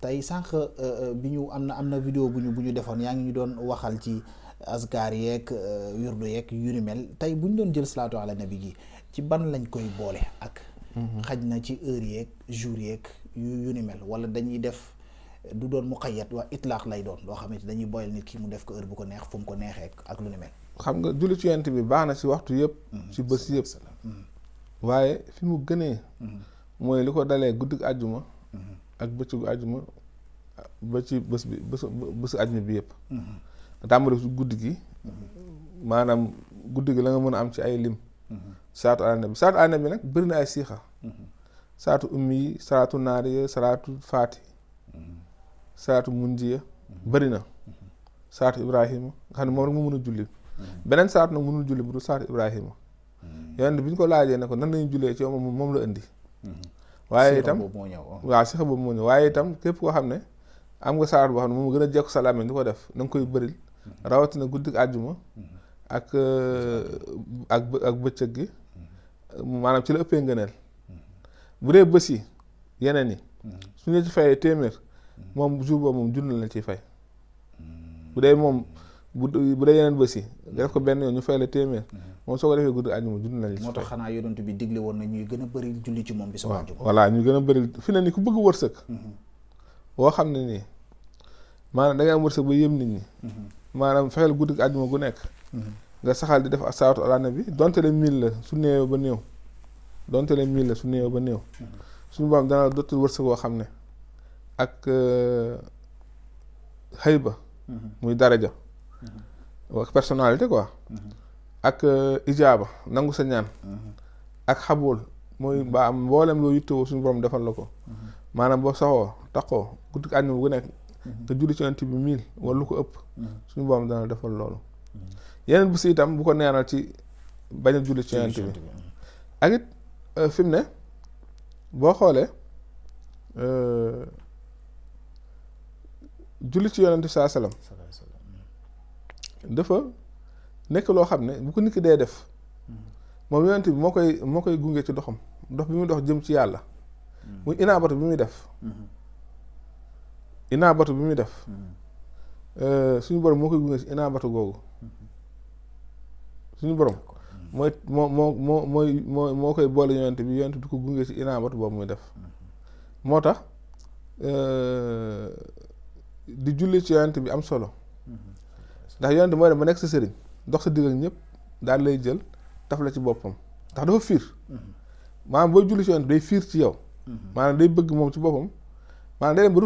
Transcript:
tey sànq bi ñu am na vidéo bu ñu defoon yaa ngi ñu doon waxal ci askar yeeg wirdu yeeg yu ni mel tey bu ñu doon jël salaatu ala nabi gi ci ban lañ koy boole ak xaj na ci heure yeeg jour yeeg yu ni mel wala dañuy def du doon muqayyad waa itlaax lay doon loo xamante dañuy boyal nit ki mu def ko heure bu ko neex fu mu ko neexee ak lu ni mel. xam nga julli ci yonent bi baax na ci waxtu yëpp ci bés yëpp waaye fi mu gënee mooy li ko dalee guddi àjjuma ak bëccëgu àjjuma ba ci bésu àjjuma bi yëpp tàmbali ci guddi gi maanaam guddi gi la nga mën a am ci ay lim salaatu ala nabi nag bëri na ay siixa salaatu ummi yi salaatu naariya salaatu faati salaatu munjiya bëri na salaatu ibrahima nga xam ne moom rek mu mën a julli beneen salaatu nag mënul julli bu dul salaatu ibrahima yonent bi ñu ko laajee ne ko nan lañu jullee ci moom la indi waaye itam waaw siixa boobu moo ñëw waaye itam képp koo xam ne am nga salaatu boo xam ne moom gën a jekku sa làmmiñ di ko def na nga koy bëril rawatina guddi àjjuma ak bëccëg gi maanaam ci la ëppee ngëneel bu dee bés yi yeneen yi su ñu ci fayee téeméer moom jour boobu moom junni la ciy fay bu dee moom bu dee yeneen bés yi nga def ko benn yoon ñu fay la téeméer moom soo ko defee guddi àjjuma junni la ci fay. moo tax xanaa yonent bi digle woon na ñuy gën a bëri julli ci moom bi sa àjjuma. voilà ñu gën a bëri fi ne ni ku bëgg wërsëg boo xam ne nii maanaam da ngay am wërsëg ba yëm nit ñi maanaam fexeel guddi àjjuma gu nekk nga saxal di def salaatu ala nabi donte le 1000 la su néewee ba néew donte le 1000 la su néewee ba néew suñu borom dana dootul wërsëg boo xam ne ak xëyba muy daraja ak personnalité quoi ak ijaaba nangu sa ñaan ak xabul mooy ba am mboolem loo yittewoo suñu borom defal la ko maanaam boo saxoo taxoo guddi àjjuma gu nekk nga julli ci yonent bi 1000 wala lu ko ëpp suñu borom dana defal loolu yeneen bés itam bu ko neenal ci bañ a julli ci yonent bi ak it fi mu ne boo xoolee julli ci yonent bi saa salaam dafa nekk loo xam ne bu ko nit ki dee def moom yonent bi moo koy gunge ci doxam dox bi muy dox jëm ci yàlla muy inaabatu bi muy def inaabatu bi muy def suñu borom moo koy gunge ci inaabatu googu suñu borom moo koy boole yonent bi di ko gunge ci inaabatu boobu muy def moo tax di julli ci yonent bi am solo ndax yonent mooy dem ba nekk sa sëriñ dox sa digg ak ñëpp daal lay jël taf la ci boppam ndax dafa fiir maanaam booy julli ci yonent day fiir ci yow maanaam day bëgg moom ci boppam maanaam day dem ba